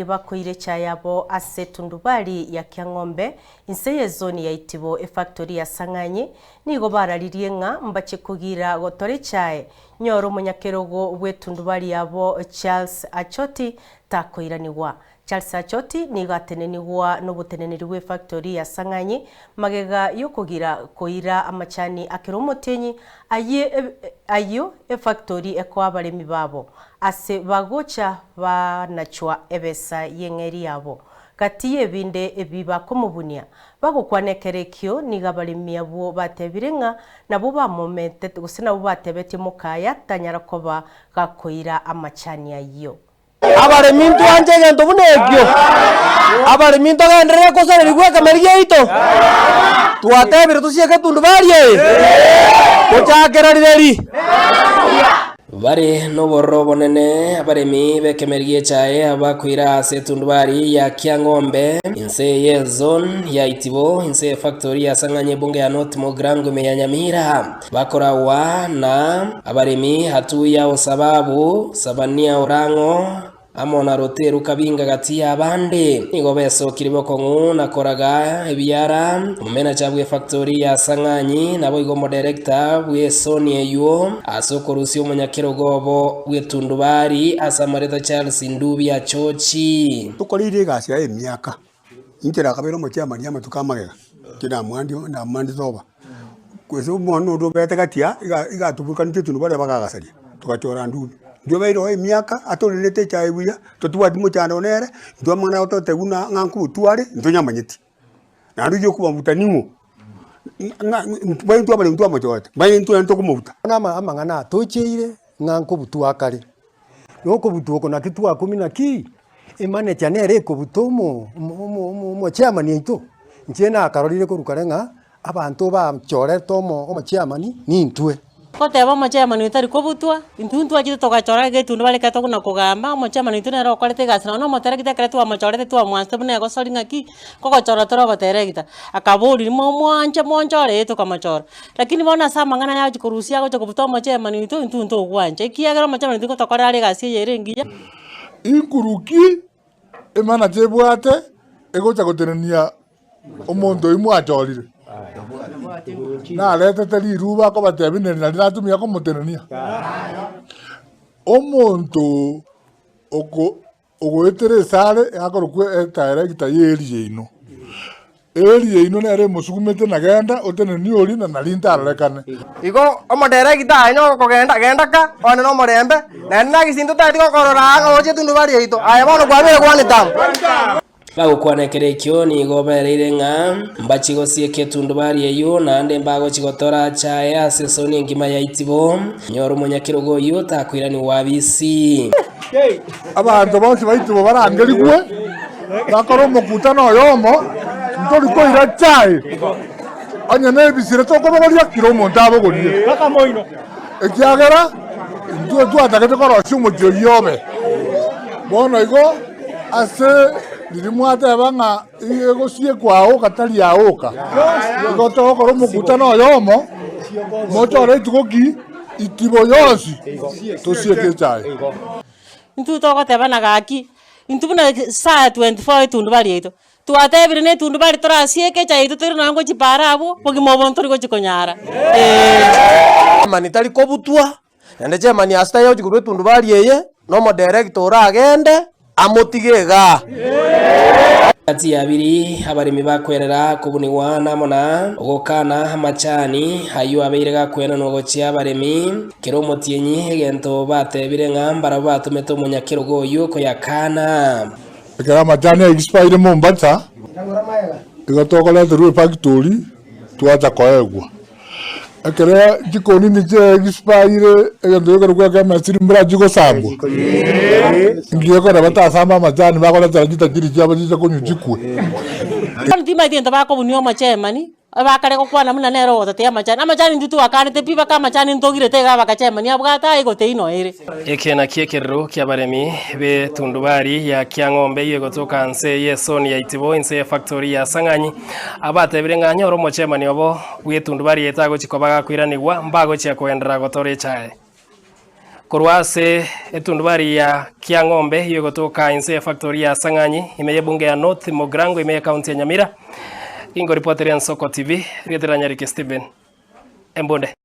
Bakoire echae yabo ase tundubari ya Kiang'ombe, inse y'ezoni ya Itibo efactory ya Sang'anyi, nigo bararirie ng'a mbache kogira gotora echae nyore omonyakerogo bw'etundubari yabo Charles Achoti takoiranigwa. Charles Achoti nigo atenenigwa noboteneneri bw'efactory ya Sang'anyi magega yokogira koira amachani akera omotienyi ayie ayio efactory ekoa abaremi babo. Ase bagocha banachwa ebesa y'eng'eria yabo. Gati y'ebinde ebi bakomobunia, bagokwana ekero ekio, nigo abaremi abwo batebire ng'a nabwo bamomentete, gose nabwo batebetie mokaya tanyara koba gakoira amachani ayio. Abaremi ntwanche egento buna ekio? Abaremi ntogenderere kosererigwa ekemeri giaito? Twatebire tosieke etundubari eye gochakera rireri. Bare nobororo obonene abaremi b'ekemeri gi'echae abakoira ase etundubari ya Kiang'ombe, inse y'ezone ya Itibo, inse y'efactory ya Sang'anyi ebunge ya North Mugirango ime ya Nyamira. Bakoragwa na abaremi Hatuya Osababu, Sabania Orang'o, Amo na Roteru kabinga gati y'abande, nigo besokire bokong'u na koraga ebiara, omomenacha bw'efactori ya Sang'anyi, naboigo omoderekta bw'esoni eyio, ase okorusia omonyakerogo obo bw'etundubari ase amareta Charles Ndubi Achochi. Tokoreire egasi yaye emiaka, inche nakabeire omochairman amatuko amagega, inche namwandia namwandete oba, gose omwana onde obete gati aa, iga iga atuburukanitie tundubari bagagasaria, togachora ndubi. Intwe obeire oo emiaka, atorenete echae buya, totwati mochando nere, intwe amang'ana agototebia buna ng'a nkobotware, ntonyamanyeti. Naende oyio okobabuta ning'o? Ng'a ng'a intwe abaremi twamochorete, manye intwe nere tokomobuta. Bono ama amang'ana atocheire ng'a nkobutwa akare, na okobutwa oko naki twakumia naki, emanager nere ekobuta omo omo omo omochairman oito, inche nakarorire korwa kare ng'a abanto bachorete omo omochairman nintwe. Goteba omochairman oyo tari kobutwa, intwe ntwachete togachora egetundu barekete buna kogamba, omochairman oito nere okorete egasi nonye na omoteregita ekero twamochorete twamwanchete buna egosori ng'aki, kogochora tore oboteregita. Akaboria momwanche monchore ee tokamochora. Lakini bono ase amang'ana aya agochia korusia agocha kobuta omochairman oito intwe ntogwancha, ekiagera omochairman oito ngotokorera are egasi eye ere engiya. Inkuruki emanacha ebwate egocha gotenenia omonto oyio mwachorire, naretete riruba akobatebia neri nari natumia komotenenia. Omonto oko ogoetera esare akorokwa edirector ya area yaino, area yaino nere emosugumete nagenda otenenie oria na nari ntarorekane. Igo omoderegita aye onye okogenda, genda ka, one nomorembe, naende nagisi ntotageti gokorora aa ng'a oche tundubari yaito, aye bono kwabeire one term. Bagokwana ekero ekio nigo bereire ng'a mbachie gosieka etundubari eyio, naende mbagochia gotora achaye ase esoni engima ya Itibo. Nyora omonyakerogo oyio takoiranigwa abisi. Abanto bonsi ba Itibo barangerigwe, bakore omokutano oyomo, ntori koira chae, onye nebisire tokobogoria, kera omonto abogorie, ekiagera intwe twatagete korosia omochie oyio obe. Bono igo. Ase riria mwateba ng'a egosiekwa aoka tari aoka, igo togokora omokutano oyomo, mochore rituko ki itibo yonsi tosieke echaye. Intwe togotebana gaki, intwe buna saa 24 etundubari yaito, twatebire na etundubari torasieke echae yaito toire nonye ngochia paara abwo, bogima obo ntori gochia konyara eeh. Chairman tari kobutwa, Naende chairman ase taiyo ogochia korwa etundubari eye, na omoderekta oragende amotige igaa. Gati y'abiri abaremi bakwerera kobunigwa namo na ogokana amachani ayio abeire gakwenanwa gochia abaremi, kera omotienyi egento batebire ng'a mbarabwo batomete omonyakerogo oyio koyakana. Ekero amachani aexpire Mombasa, igo tokoreterwa efactory twacha koegwa. Ekero chikonini chiaexpire egento gekorokwa chemistry mbura chigosambwa, ngiya ekero batasamba amachani bagoretera chitajiri chiabo chiche konywa chikwe. Bono timanyeti egento bakobunia omochemani, bakare gokwana buna nere ogototea amachani, amachani intwe twakanete pi mpaka amachani ntogirete iga abakachemani abwate aye gotei noyo ere. Eke nakio ekerero ki'abaremi b'etundubari ya Kiang'ombe eyio egotoka nse y'esoni ya Itibo inse y'efactory ya Sang'anyi, Abatebire ng'a nyore omochemani obo bw'etundubari etagochia koba gakoiranigwa, mbagochia koenderera gotora echae. Korwa ase etundubari ya Kiang'ombe eyio egotoka inse ye factory ya Sang'anyi ime y'ebunge ya North Mugirango ime ye county ya Nyamira, Ingoripoteria Ensoko TV, rieta ria Nyariki Stephen Embunde.